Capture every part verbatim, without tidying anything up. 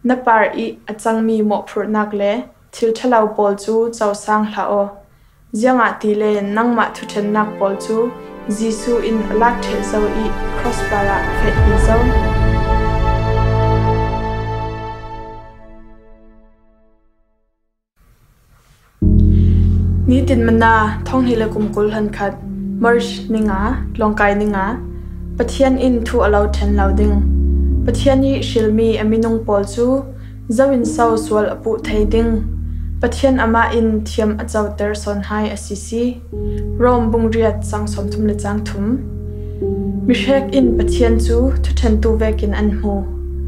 Na par i a cangmi mawhphurhnak le thil ṭhalo pawl cu cosang hlah aw. Ziangahtile nangmah thuṭhennak pawl cu Jesuh in a lak ṭheh zo i cross parah a fehpi zo. Nitin Manna, thonghnih le kum kul hlan khat, March ninga, tlawngkai ninga, Pathian in thu a lo ṭhen lo ding. Pathian i hrilmi a minung pawl cu zo in so sual a puh thei ding? Pathian amah in thiam a coter sawn hai a si si. Rom bung riat cang sawmthum le cang thum. Mihrek in Pathian cu thuṭhentu vekin an hmu.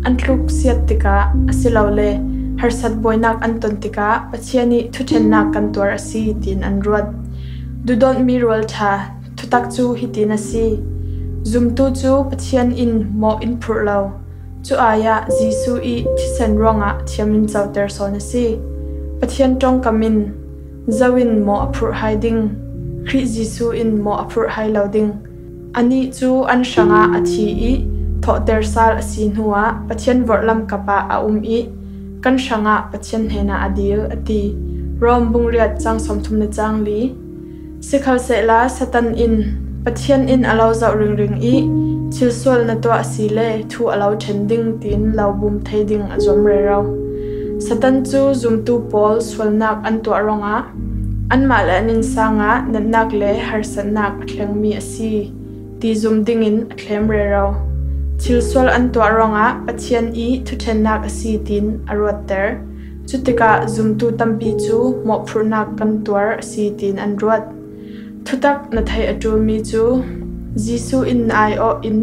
An tluk siat tikah, asilole harsat buainak an ton tikah Pathian i thuṭhennak kan tuar a si, tiin an ruat. Duhdawtmi rualṭha thutak cu hitin a si. Zumtu cu Pathian in mawh in phurh lo. Cu ai ah Jesuh i thisen ruangah thiam in coter sawn a si. Pathian ṭongkam in zo in mawh a phurh hai ding. Khrih Jesuh in mawh a phurh hai lo ding. Anih cu an hrangah a thi i thawhter sal a si hnuah Pathian vorhlam kap ah a um i kan hrangah Pathian hnenah a dil, a ti. Rom bung riat cang sawmthum le cang li. Sikhalsehla Satan in Pathian in a lo zoh ringring i thil sual na tuah a si le thu a lo ṭhen ding tiin lo bum thei ding a zuam rero. Satan cu zumtu pawl sualnak an tuah ruangah anmah le an innsang ah natnak le harsatnak a thlengmi a si ti zum dingin a thlem rero. Thil sual an tuah ruangah Pathian i thuṭhennak a si tiin a ruatter. Cutikah zumtu tampi cu mawhphurhnak kan tuar a si tiin an ruat. Thutak na theih a ṭulmi cu Jesuh in na aiawh in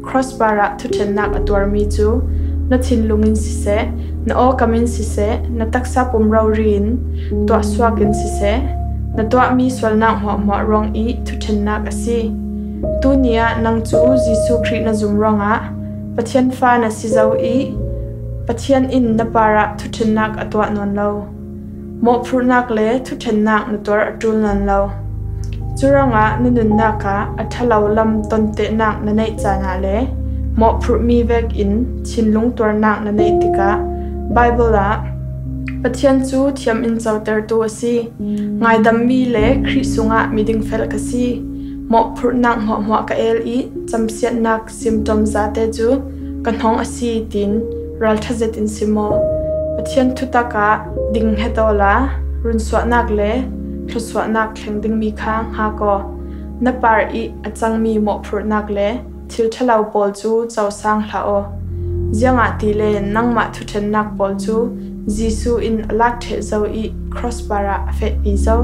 cross parah thuṭhennak a tuarmi cu na thinlung in siseh, na awkam in siseh, na taksa pum rori in tuahsuak in siseh, na tuahmi sualnak hmuahhmuah ruang i thuṭhennak a si. Tuni ah nang cu Jesuh Khrih na zum ruangah Pathian fa na si zo i Pathian in na parah thuṭhennak a tuah nawn lo. Mawhphurhnak le thuṭhennak na tuar a ṭul nawn lo. Cu ruangah na nunnak ah a ṭhalo lam tontehnak na neih caan ah le mawhphurhmi vekin thinlung tuarnak na neih tikah Baibal ah Pathian cu thiam in cotertu a si. Ngaidammi le Khrih sungah miding fel ka si. Mawhphurhnak hmuahhmuah ka el i camsiatnak symptom zate cu ka hnong a si, tiin ralṭha zetin sim aw. Pathian thutak ah ding het awla runsuahnak le thluasuahnak thleng dingmi kha hngak aw. Na par i a cangmi mawhphurhnak le thil ṭhalo pawl cu cosang hlah aw. Ziangahtile nangmah thuṭhennak pawl cu Jesuh in a lak ṭheh zo i cross parah a fehpi zo.